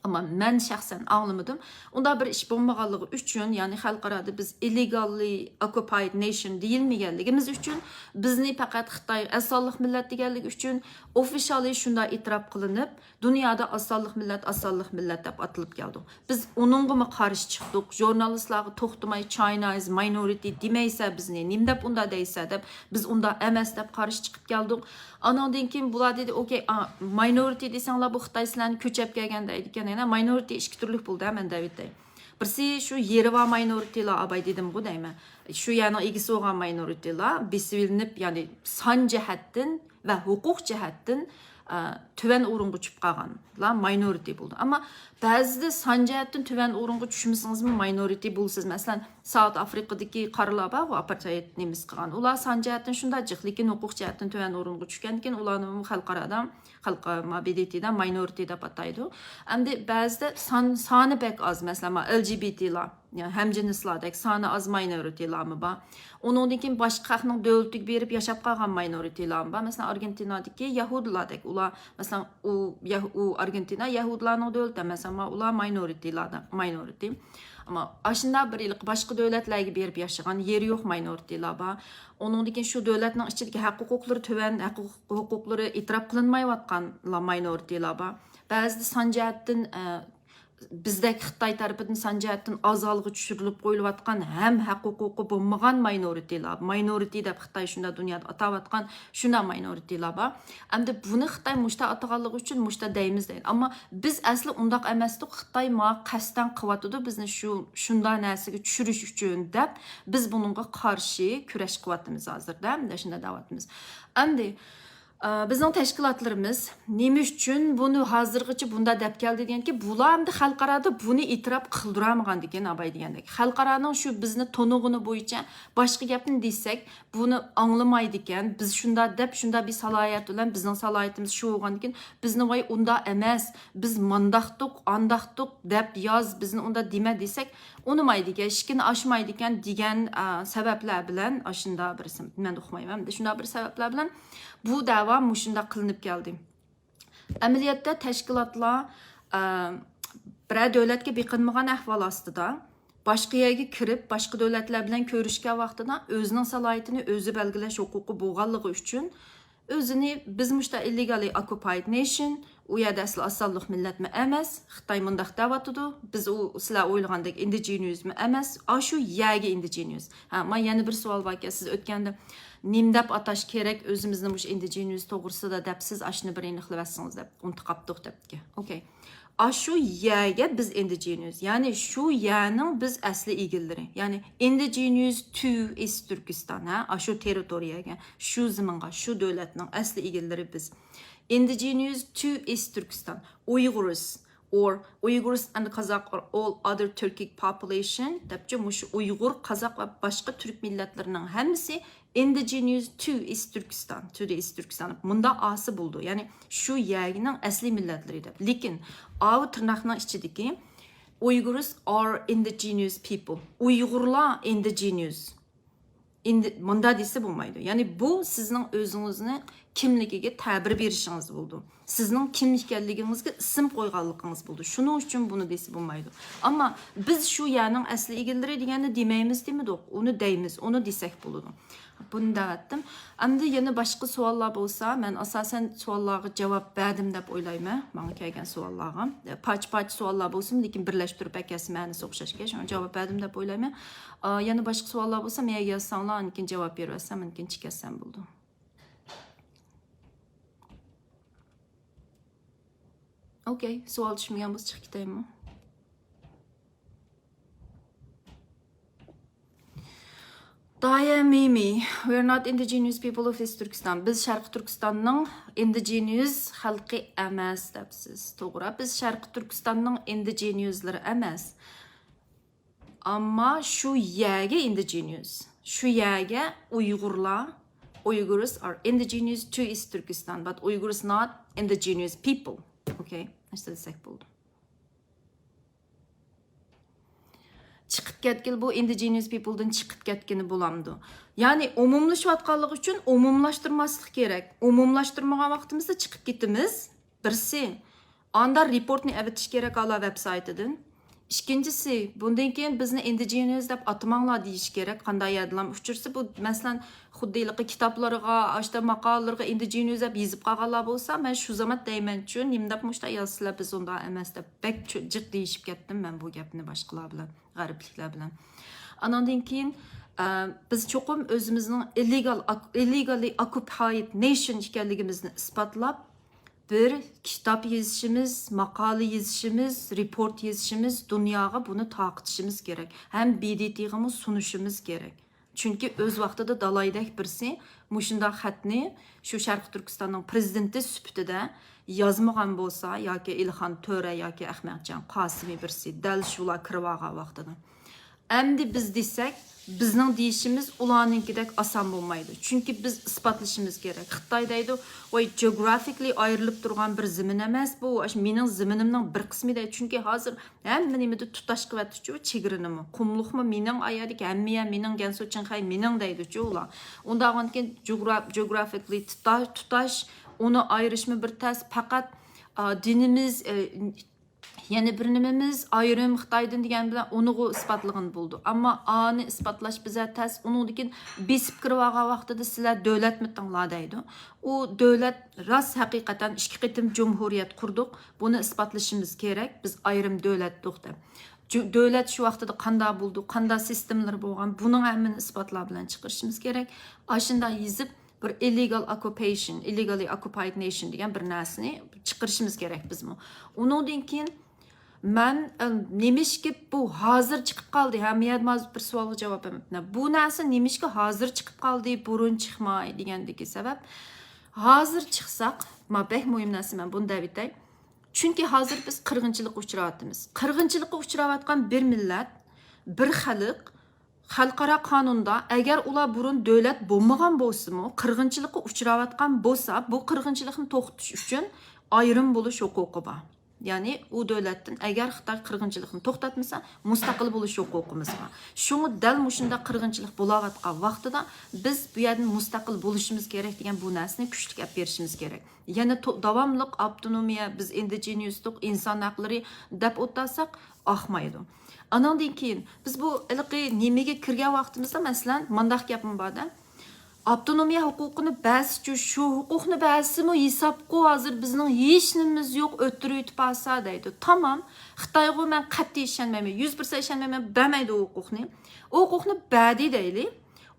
ئەمما مەن شەخسەن ئاڭلىمىدىم. ئۇنداق بىر ئىش بولمىغانلىقى ئۈچۈن، يەنى خەلقئارادا بىز illegally occupied nation دېيىلمىگەنلىكىمىز ئۈچۈن، بىزنى پەقەت خىتاي ئاز سانلىق مىللەت دېگەنلىكى ئۈچۈن، ئوفىشاللى شۇنداق ئېتىراپ قىلىنىپ، دۇنيادا ئاز سانلىق مىللەت، ئاز سانلىق مىللەت دەپ ئاتىلىپ كەلدۇق. بىز ئۇنىڭغىمۇ قارشى چىقتۇق. ژۇرنالىستلارغا توختىماي، China is minority دېمەيسە بىزنى، نېمە دەپ ئۇنداق دەيسە دەپ، بىز ئۇنداق ئەمەس دەپ قارشى چىقىپ كەلدۇق. ئانىڭدىن كېيىن بۇلار دېدى، ئوكەي، ئا، minority دېسەڭلار، بۇ خىتاي سىلەرنى كۆچۈرۈپ كەلگەن دەيدىكەن. يەنە minority ئىككى تۈرلۈك بولدى، مەن دەۋېتەي. بىرسى شۇ يېرى بار minority لار، ئاباي دېدىمغۇ دەيمەن. شۇ يەرنىڭ ئىگىسى بولغان minority لار بېسىۋېلىنىپ، يەنى سان جەھەتتىن ۋە ھوقۇق جەھەتتىن، ئا، تۆۋەن ئورۇنغا چۈشۈپ قالغانلار minority بولدى. ئەمما بەزىدە سان جەھەتتىن تۆۋەن ئورۇنغا چۈشمىسىڭىزمۇ minority بولىسىز. مەسىلەن، ساوت ئافرىقىدىكى قارىلار بارغۇ، ئاپارتايد نېمىسى قىلغان. ئۇلار سان جەھەتتىن شۇنداق جىق، لېكىن ھوقۇق جەھەتتىن تۆۋەن ئورۇنغا چۈشكەندىكىن، ئۇلارنىمۇ خەلقئارادا، خەلقئارا، ما، B D T دا minority دەپ ئاتايدۇ. ئەمدى بەزىدە سان، سانى بەك ئاز، مەسىلەن، ما، L G B T لار، يا ھەمجىنسلاردەك سانى ئاز minority لارمۇ بار. ئۇنىڭدىن كېيىن باشقا خەقنىڭ دۆلىتىگە بېرىپ ياشاپ قالغان minority لارمۇ بار. مەسىلەن، ئارگېنتىنادىكى يەھۇدىيلاردەك، ئۇلار، مەسىلەن، ئۇ يەھ-، ئۇ ئارگېنتىنا يەھۇدىيلارنىڭ دۆلىتى ئەمەس، ئەمما ئۇلار minority لاردا، minority. ئەمما ئاشۇنداق بىر ھېلىقى باشقا دۆلەتلەرگە بېرىپ ياشىغان يېرى يوق ماينورىتىلار بار. ئۇنىڭدىن كېيىن شۇ دۆلەتنىڭ ئىچىدىكى ھەق ھوقۇقلىرى تۆۋەن، ھەق ھوقۇق-، ھوقۇقلىرى ئېتىراپ قىلىنمايۋاتقانلار ماينورىتىلار بار. بەزىدە سان جەھەتتىن، ئە، بىزدەك خىتاي تەرىپىدىن سان جەھەتتىن ئاز ھالغا چۈشۈرۈلۈپ قويۇلۇۋاتقان ھەم ھەق ھوقۇقى بولمىغان ماينورىتىلار، ماينورىتى دەپ خىتاي شۇنداق دۇنيادا ئاتاۋاتقان شۇنداق ماينورىتىلار بار. ئەمدى بۇنى خىتاي مۇشتا ئاتىغانلىقى ئۈچۈن مۇشتا دەيمىز دەيدۇ. ئەمما بىز ئەسلى ئۇنداق ئەمەستۇق، خىتاي ماڭا قەستەن قىلىۋاتىدۇ، بىزنى شۇ، شۇنداق نەرسىگە چۈشۈرۈش ئۈچۈن دەپ، بىز بۇنىڭغا قارشى كۈرەش قىلىۋاتىمىز ھازىردا، ھەمدە شۇنداق دەۋاتىمىز. ئەمدى، ئە، بىزنىڭ تەشكىلاتلىرىمىز نېمە ئۈچۈن بۇنى ھازىرغىچە بۇنداق دەپ كەلدى دېگەنكى، بۇلار ئەمدى خەلقئارادا بۇنى ئېتىراپ قىلدۇرالمىغان دېگەن ئاباي دېگەندەك. خەلقئارانىڭ شۇ بىزنى تونۇغىنى بويىچە باشقا گەپنى دېسەك، بۇنى ئاڭلىمايدىكەن، بىز شۇنداق دەپ، شۇنداق بىر سالاھىيەت بىلەن، بىزنىڭ سالاھىيىتىمىز شۇ بولغاندىكىن، بىزنى ۋاي ئۇنداق ئەمەس، بىز مانداقتۇق، ئانداقتۇق دەپ ياز، بىزنى ئۇنداق دېمە دېسەك، ئۇنىمايدىكەن، ئىشىكىنى ئاچمايدىكەن دېگەن، ئا، سەۋەبلەر بىلەن، ئاشۇنداق بىرسى، مەن ئۇقمايمەن، شۇنداق بىر سەۋەبلەر بىلەن بۇ دەۋا مۇشۇنداق قىلىنىپ كەلدى. ئەمەلىيەتتە تەشكىلاتلار، ئە، بىرەر دۆلەتكە بېقىنمىغان ئەھۋال ئاستىدا، باشقا يەرگە كىرىپ، باشقا دۆلەتلەر بىلەن كۆرۈشكەن ۋاقتىدا ئۆزىنىڭ سالاھىيىتىنى ئۆزى بەلگىلەش ھوقۇقى بولغانلىقى ئۈچۈن، ئۆزىنى بىز مۇشتا illegally occupied nation، ئۇ يەردە ئەسلى ئاز سانلىق مىللەتمۇ ئەمەس، خىتاي مۇنداق دەۋاتىدۇ، بىز ئۇ سىلەر ئويلىغاندەك indigenous مۇ ئەمەس، ئاشۇ يەرگە indigenous. ھە، ما يەنە بىر سوئال باركەن، سىز ئۆتكەندە نېمە دەپ ئاتاش كېرەك ئۆزىمىزنى مۇشۇ indigenous توغرىسىدا دەپ سىز ئاشۇنى بىر ئېنىقلىۋەتسىڭىز دەپ، ئۇنتۇپ قاپتۇق دەپتىكەن. ئوكەي. ئاشۇ يەرگە بىز indigenous، يەنى شۇ يەرنىڭ بىز ئەسلى ئىگىلىرى. يەنى indigenous to East Turkestan، ھە، ئاشۇ تېررىتورىيەگە، شۇ زېمىنغا، شۇ دۆلەتنىڭ ئەسلى ئىگىلىرى بىز. Indigenous to East Turkestan، Uyghurs or Uyghurs and Kazakh or all other Turkic population دەپچۇ، مۇشۇ ئۇيغۇر، قازاق ۋە باشقا تۈرك مىللەتلىرىنىڭ ھەممىسى indigenous to East Turkestan، to the East Turkestan. مۇنداق ئالسا بولىدۇ. يەنى شۇ يەرنىڭ ئەسلىي مىللەتلىرى دەپ. لېكىن ئاۋۇ تىرناقنىڭ ئىچىدىكى Uyghurs are indigenous people. ئۇيغۇرلار indigenous. ئىندى-، مۇنداق دېسە بولمايدۇ. يەنى بۇ سىزنىڭ ئۆزىڭىزنى كىملىكىگە تەبىر بېرىشىڭىز بولىدۇ. سىزنىڭ كىم ئىكەنلىكىڭىزگە ئىسىم قويغانلىقىڭىز بولىدۇ. شۇنىڭ ئۈچۈن بۇنى دېسە بولمايدۇ. ئەمما بىز شۇ يەرنىڭ ئەسلى ئىگىلىرى دېگەننى دېمەيمىز دېمىدۇق. ئۇنى دەيمىز، ئۇنى دېسەك بولىدۇ. بۇنى دەۋەتتىم. ئەمدى يەنە باشقا سوئاللار بولسا، مەن ئاساسەن سوئاللارغا جاۋاب بەردىم دەپ ئويلايمەن، ماڭا كەلگەن سوئاللارغا. پارچە-پارچە سوئاللار بولسىمۇ، لېكىن بىرلەشتۈرۈپ ئەكەلسە مەنىسى ئوخشاشكەن. شۇڭا جاۋاب بەردىم دەپ ئويلايمەن. ئا، يەنە باشقا سوئاللار بولسا، مەن يازساڭلار، ئاندىن كېيىن جاۋاب بېرىۋەتسەم، ئاندىن كېيىن چىقىپ كەتسەم بولىدۇ. ئوكەي، سوئال چۈشمىگەن بولسا چىقىپ كېتەيمۇ؟ دايە مىمى، we're not indigenous people of East Turkestan. بىز شەرقىي تۈركىستاننىڭ indigenous خەلقى ئەمەس دەپسىز. توغرا، بىز شەرقىي تۈركىستاننىڭ indigenous لىرى ئەمەس. ئەمما شۇ يەرگە indigenous. شۇ يەرگە ئۇيغۇرلار، Uyghurs are indigenous to East Turkestan, but Uyghurs not indigenous people. ئوكەي، ئاشۇنداق دېسەك بولىدۇ. چىقىپ كەتكىلى، بۇ indigenous people دىن چىقىپ كەتكىنى بولامدۇ؟ يەنى ئومۇملىشىۋاتقانلىقى ئۈچۈن ئومۇملاشتۇرماسلىق كېرەك. ئومۇملاشتۇرمىغان ۋاقتىمىزدا چىقىپ كېتىمىز. بىرسى، ئاندا رېپورتنى ئەۋېتىش كېرەك ئالا ۋېب سايتىدىن. ئىككىنچىسى، بۇندىن كېيىن بىزنى indigenous دەپ ئاتىماڭلار دېيىش كېرەك. قانداق يەردىلا ئۇچرىسا، بۇ، مەسىلەن، خۇددى ھېلىقى كىتابلىرىغا، ئاشتا ماقالىلىرىغا indigenous دەپ يېزىپ قالغانلار بولسا، مەن شۇ زامات دەيمەنچۇ، نېمە دەپ مۇشۇنداق يازىسىلەر، بىز ئۇنداق ئەمەس دەپ بەك چو-، جىق دېيىشىپ كەتتىم مەن بۇ گەپنى باشقىلار بىلەن، غەربلىكلەر بىلەن. ئاناندىن كېيىن، ئە، بىز چوقۇم ئۆزىمىزنىڭ illegal، illegally occupied nation ئىكەنلىكىمىزنى ئىسپاتلاپ، بىر كىتاب يېزىشىمىز، ماقالە يېزىشىمىز، رېپورت يېزىشىمىز، دۇنياغا بۇنى تارقىتىشىمىز كېرەك. ھەم ب د ت غىمۇ سۇنۇشىمىز كېرەك. چۈنكى ئۆز ۋاقتىدا دالايدەك بىرسى مۇشۇنداق خەتنى شۇ شەرقىي تۈركىستاننىڭ پرېزىدېنتى سۈپىتىدە يازمىغان بولسا، ياكى ئىلھان تۆرە ياكى ئەخمەتجان قاسىمى بىرسى دەل شۇلار كىرىۋالغان ۋاقتىدا. ئەمدى بىز دېسەك، بىزنىڭ دېيىشىمىز ئۇلارنىڭكىدەك ئاسان بولمايدۇ. چۈنكى بىز ئىسپاتلىشىمىز كېرەك. خىتاي دەيدۇ، ۋاي، geographically ئايرىلىپ تۇرغان بىر زېمىن ئەمەس بۇ، ئاشۇ مېنىڭ زېمىنىمنىڭ بىر قىسمى دەيدۇ. چۈنكى ھازىر ھەممە نېمىدە تۇتاشقا ئەۋەتتىچۇ چېگرىنىمۇ. قۇملۇقمۇ مېنىڭ، ئايەردىكى ھەممە يەر مېنىڭ، گەنسۇ چىڭخەي مېنىڭ دەيدۇچۇ ئۇلار. ئۇنداق بولغاندىكىن جۇغرا-، geographically تۇتا-، تۇتاش، ئۇنى ئايرىشمۇ بىر تەس. پەقەت، ئا، دىنىمىز، ئە، يەنە بىر نېمىمىز، ئايرىم خىتايدىن دېگەن بىلەن ئۇنىغۇ ئىسپاتلىغىلى بولىدۇ. ئەمما ئانى ئىسپاتلاش بىزە تەس، ئۇنىڭدىن كېيىن بېسىپ كىرىۋالغان ۋاقتىدا سىلەر دۆلەتمىتىڭلار دەيدۇ. ئۇ دۆلەت راست ھەقىقەتەن ئىككى قېتىم جۇمھۇرىيەت قۇردۇق، بۇنى ئىسپاتلىشىمىز كېرەك، بىز ئايرىم دۆلەتتۇق دەپ. جۇ-، دۆلەت شۇ ۋاقتىدا قانداق بولدى، قانداق سىستېمىلىرى بولغان، بۇنىڭ ھەممىنى ئىسپاتلار بىلەن چىقىرىشىمىز كېرەك. ئاشۇنداق يېزىپ، بىر illegal occupation، illegally occupied nation دېگەن بىر نەرسىنى چىقىرىشىمىز كېرەك بىزمۇ. ئۇنىڭدىن كېيىن مەن، ئە، نېمىشقا بۇ ھازىر چىقىپ قالدى؟ ھە، مىيادما بىر سوئالغا جاۋاب بەرمەپتىمەن. بۇ نەرسە نېمىشقا ھازىر چىقىپ قالدى، بۇرۇن چىقماي دېگەندىكى سەۋەب، ھازىر چىقساق، ما بەك مۇھىم نەرسە، مەن بۇنى دەۋېتەي. چۈنكى ھازىر بىز قىرغىنچىلىققا ئۇچراۋاتىمىز. قىرغىنچىلىققا ئۇچراۋاتقان بىر مىللەت، بىر خەلق، خەلقئارا قانۇندا ئەگەر ئۇلار بۇرۇن دۆلەت بولمىغان بولسىمۇ، قىرغىنچىلىققا ئۇچراۋاتقان بولسا، بۇ قىرغىنچىلىقنى توختىتىش ئۈچۈن ئايرىم بولۇش ھوقۇقى بار. يەنى ئۇ دۆلەتتىن ئەگەر خىتاي قىرغىنچىلىقنى توختاتمىسا، مۇستەقىل بولۇش ھوقۇقىمىز بار. شۇڭا دەل مۇشۇنداق قىرغىنچىلىق بولاۋاتقان ۋاقتىدا بىز بۇ يەردىن مۇستەقىل بولۇشىمىز كېرەك دېگەن بۇ نەرسىنى كۈچلۈك ئېلىپ بېرىشىمىز كېرەك. يەنە تو-، داۋاملىق ئاپتونومىيە، بىز ئىندىجېنىۇستۇق، ئىنسان ھەقلىرى دەپ ئولتۇرساق، ئاقمايدۇ. ئانىڭدىن كېيىن بىز بۇ ھېلىقى نېمىگە كىرگەن ۋاقتىمىزدا، مەسىلەن، مۇنداق گەپمۇ بار-دە، ئاپتونومىيە ھوقۇقىنى بەرسىچۇ، شۇ ھوقۇقنى بەرسىمۇ ھېسابقۇ، ھازىر بىزنىڭ ھېچ نېمىمىز يوق، ئۆتتۈرۈۋېتىپ ئالسا دەيدۇ. تامام، خىتايغۇ مەن قەتئىي ئىشەنمەيمەن، يۈز پىرسەنت ئىشەنمەيمەن، بەرمەيدۇ ئۇ ھوقۇقنى. ئۇ ھوقۇقنى بەردى دەيلى.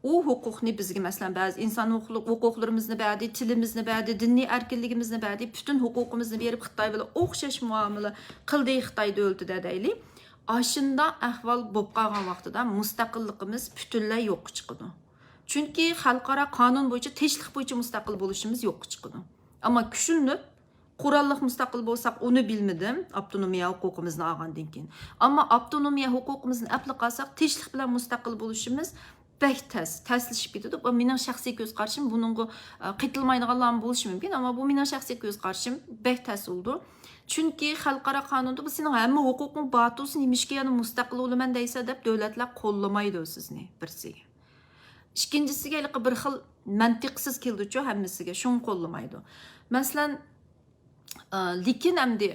ئۇ ھوقۇقنى بىزگە، مەسىلەن، بەزى ئىنسان ھوقۇق-، ھوقۇقلىرىمىزنى بەردى، تىلىمىزنى بەردى، دىنىي ئەركىنلىكىمىزنى بەردى، پۈتۈن ھوقۇقىمىزنى بېرىپ خىتاي بىلەن ئوخشاش مۇئامىلە قىلدى خىتاي دۆلىتىدە دەيلى. ئاشۇنداق ئەھۋال بولۇپ قالغان ۋاقتىدا مۇستەقىللىقىمىز پۈتۈنلەي يوققا چىقىدۇ. چۈنكى خەلقئارا قانۇن بويىچە، تىنچلىق بويىچە مۇستەقىل بولۇشىمىز يوققا چىقىدۇ. ئەمما كۈچلىنىپ، قوراللىق مۇستەقىل بولساق، ئۇنى بىلمىدىم، ئاپتونومىيە ھوقۇقىمىزنى ئالغاندىن كېيىن. ئەمما ئاپتونومىيە ھوقۇقىمىزنى ئەپلا قالساق، تىنچلىق بىلەن مۇستەقىل بولۇشىمىز بەك تەس، تەسلىشىپ كېتىدۇ. بۇ مېنىڭ شەخسىي كۆز قارىشىم، بۇنىڭغا، ئە، قېتىلمايدىغانلارمۇ بولۇشى مۇمكىن، ئەمما بۇ مېنىڭ شەخسىي كۆز قارىشىم، بەك تەس بولىدۇ. چۈنكى خەلقئارا قانۇندا بۇ سېنىڭ ھەممە ھوقۇقۇڭ بار تۇرسا، نېمىشقا يەنە مۇستەقىل بولىمەن دەيسەن دەپ دۆلەتلەر قوللىمايدۇ سىزنى بىرسىگە. ئىككىنچىسىگە ھېلىقى بىر خىل مەنتىقسىز كېلىدۇچۇ ھەممىسىگە، شۇڭا قوللىمايدۇ. مەسىلەن، ئا، لېكىن ئەمدى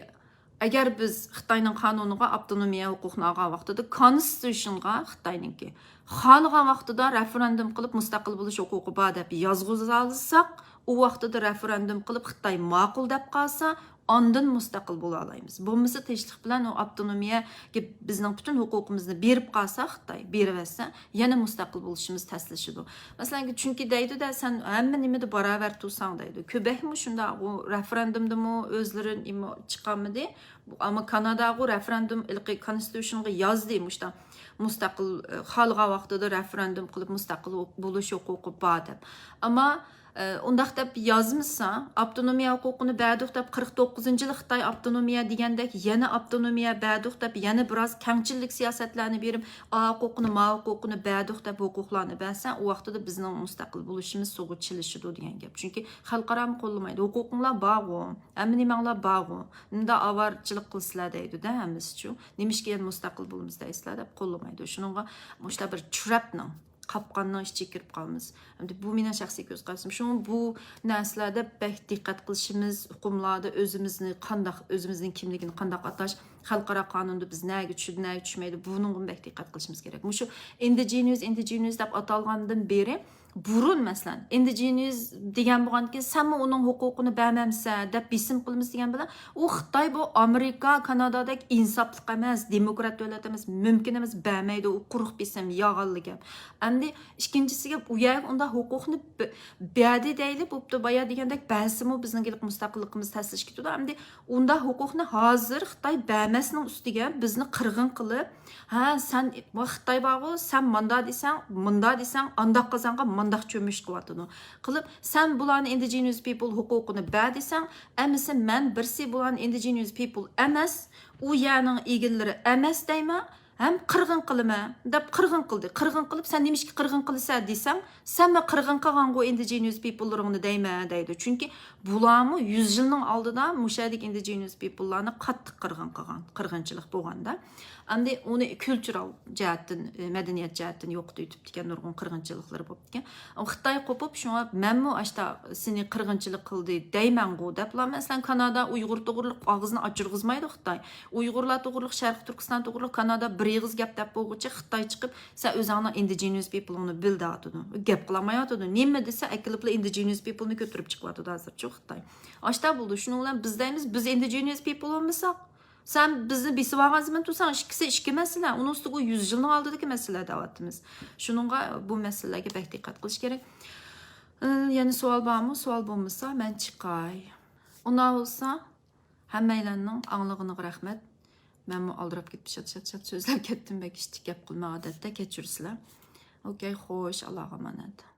ئەگەر بىز خىتاينىڭ قانۇنىغا ئاپتونومىيە ھوقۇقىنى ئالغان ۋاقتىدا، كونستىتۇشنغا خىتاينىڭكى خالىغان ۋاقتىدا رېفېرېندۇم قىلىپ مۇستەقىل بولۇش ھوقۇقى بار دەپ يازغۇزالىساق، ئۇ ۋاقتىدا رېفېرېندۇم قىلىپ خىتاي ماقۇل دەپ قالسا، ئاندىن مۇستەقىل بولالايمىز. بولمىسا تىنچلىق بىلەن ئۇ ئاپتونومىيەگە بىزنىڭ پۈتۈن ھوقۇقىمىزنى بېرىپ قالسا خىتاي، بېرىۋەتسە، يەنە مۇستەقىل بولۇشىمىز تەسلىشىدۇ. مەسىلەن، چۈنكى دەيدۇ-دە، سەن ھەممە نېمىدە باراۋەر تۇرساڭ دەيدۇ. كۆبەكمۇ شۇنداق، ئۇ رېفېرېندۇمدىمۇ ئۆزلىرى نېمە چىقارمىدى. ئەمما كاناداغۇ رېفېرېندۇم ھېلىقى كونستىتۇشنغا يازدى، مۇشتا مۇستەقىل، ئە، خالىغان ۋاقتىدا رېفېرېندۇم قىلىپ مۇستەقىل بولۇش ھوقۇقى بار دەپ. ئەمما، ئە، ئۇنداق دەپ يازمىسا، ئاپتونومىيە ھوقۇقىنى بەردۇق دەپ، قىرىق توققۇزىنچى يىلى خىتاي ئاپتونومىيە دېگەندەك، يەنە ئاپتونومىيە بەردۇق دەپ، يەنە بىراز كەڭچىللىك سىياسەتلەرنى بېرىپ، ئا ھوقۇقنى، ما ھوقۇقنى بەردۇق دەپ، ھوقۇقلارنى بەرسە، ئۇ ۋاقتىدا بىزنىڭ مۇستەقىل بولۇشىمىز سۇغا چىلىشىدۇ دېگەن گەپ. چۈنكى خەلقئارامۇ قوللىمايدۇ. ھوقۇقۇڭلار بارغۇ، ھەممە نېمەڭلار بارغۇ. مۇنداق ئاۋارىچىلىك قىلسىلەر دەيدۇ-دە ھەممىسىچۇ. نېمىشقا يەنە مۇستەقىل بولىمىز دەيسىلەر دەپ قوللىمايدۇ. شۇنىڭغا مۇشۇنداق بىر ترەپنىڭ، قاپقاننىڭ ئىچىگە كىرىپ قالىمىز. ئەمدى بۇ مېنىڭ شەخسىي كۆز قارىشىم. شۇڭا بۇ نەرسىلەردە بەك دىققەت قىلىشىمىز، ئۇقۇملاردا ئۆزىمىزنى قانداق، ئۆزىمىزنىڭ كىملىكىنى قانداق ئاتاش، خەلقئارا قانۇندا بىز نەگە چۈشىدۇ، نەگە چۈشمەيدۇ، بۇنىڭغىمۇ بەك دىققەت قىلىشىمىز كېرەك. مۇشۇ ئىندىجېنىيۇس، ئىندىجېنىيۇس دەپ ئاتالغاندىن بېرى، بۇرۇن، مەسىلەن، ئىندىجېنىيۇس دېگەن بولغاندىكىن، سەنمۇ ئۇنىڭ ھوقۇقىنى بەرمەمسەن دەپ بېسىم قىلىمىز دېگەن بىلەن، ئۇ خىتاي بۇ ئامېرىكا، كانادادەك ئىنساپلىق ئەمەس، دېموكرات دۆلەت ئەمەس، مۇمكىن ئەمەس، بەرمەيدۇ، ئۇ قۇرۇق بېسىم، يالغانلا گەپ. ئەمدى ئىككىنچىسىگە، ئۇ يەرگە ئۇنداق ھوقۇقنى ب-، بەردى دەيلى، بوپتۇ، بايا دېگەندەك بەرسىمۇ بىزنىڭ مۇستەقىللىقىمىز تەسلىشىپ كېتىدۇ. ئەمدى ئۇنداق ھوقۇقنى ھازىر خىتاي بەرمەسنىڭ ئۈستىگە بىزنى قىرغىن قىلىپ، ھە، سەن، خىتاي بارغۇ، سەن ماندا دېسەڭ، مۇندا دېسەڭ، ئانداق قىلساڭغا مانداق چۆمۈش قىلىۋاتىدۇ. قىلىپ، سەن بۇلارنى indigenous people ھوقۇقىنى بەر دېسەڭ، ئەمىسە مەن بىرسى بۇلارنى indigenous people ئەمەس، ئۇ يەرنىڭ ئىگىلىرى ئەمەس دەيمەن، ھەم قىرغىن قىلىمەن دەپ قىرغىن قىلدى. قىرغىن قىلىپ، سەن نېمىشقا قىرغىن قىلىسەن دېسەڭ، سەن ماڭا قىرغىن قىلغانغۇ ئىندىجېنىيەس پىپللىرىڭنى دەيمەن دەيدۇ. چۈنكى بۇلارمۇ يۈز يىلنىڭ ئالدىدا مۇشۇ يەردىكى ئىندىجېنىيەس پىپللارنى قاتتىق قىرغىن قىلغان، قىرغىنچىلىق بولغاندا. ئەمدى ئۇنى كۈلتۈرال جەھەتتىن، ئە، مەدەنىيەت جەھەتتىن يوقىتىۋېتىپتىكەن، نۇرغۇن قىرغىنچىلىقلىرى بوپتىكەن. ئۇ خىتاي قوپۇپ، شۇڭا مەنمۇ ئاشتا سېنى قىرغىنچىلىق قىلدى دەيمەنغۇ دەپلا، مەسىلەن، كانادا ئۇيغۇر توغرىلىق ئاغزىنى ئاچۇرغۇزمايدۇ خىتاي. ئۇيغۇرلار توغرىلىق، شەرقىي تۈركىستان توغرىلىق كانادا بىر ئېغىز گەپ دەپ بولغۇچە خىتاي چىقىپ، سەن ئۆزۈڭنىڭ ئىندىجېنىيەس پىپللىڭنى بىل دەۋاتىدۇ. گەپ قىلالمايۋاتىدۇ. نېمە دېسە، ئەكېلىپلا ئىندىجېنىيەس پىپللنى كۆتۈرۈپ چىقىۋاتىدۇ ھازىرچۇ خىتاي. ئاشتا بولدى. شۇنىڭ بىلەن بىز دەيمىز، بىز ئىندىجېنىيەس پىپل بولمىساق، سەن بىزنى بېسىۋالغان زېمىن تۇرساڭ، ئىككىسى ئىككى مەسىلە. ئۇنىڭ ئۈستىگە ئۇ يۈز يىلنىڭ ئالدىدىكى مەسىلە دەۋاتىمىز. شۇنىڭغا بۇ مەسىلىلەرگە بەك دىققەت قىلىش كېرەك. ئى، يەنە سوئال بارمۇ؟ سوئال بولمىسا، مەن چىقاي. ئۇنداق بولسا، ھەممەيلەننىڭ ئاڭلىغىنىغا رەھمەت. مەنمۇ ئالدىراپ كېتىپ شات، شات، شات سۆزلەپ كەتتىم. بەك ئىتتىك گەپ قىلىمەن ئادەتتە، كەچۈرسىلەر. ئوكەي، خوش، ئاللاغا ئامانەت.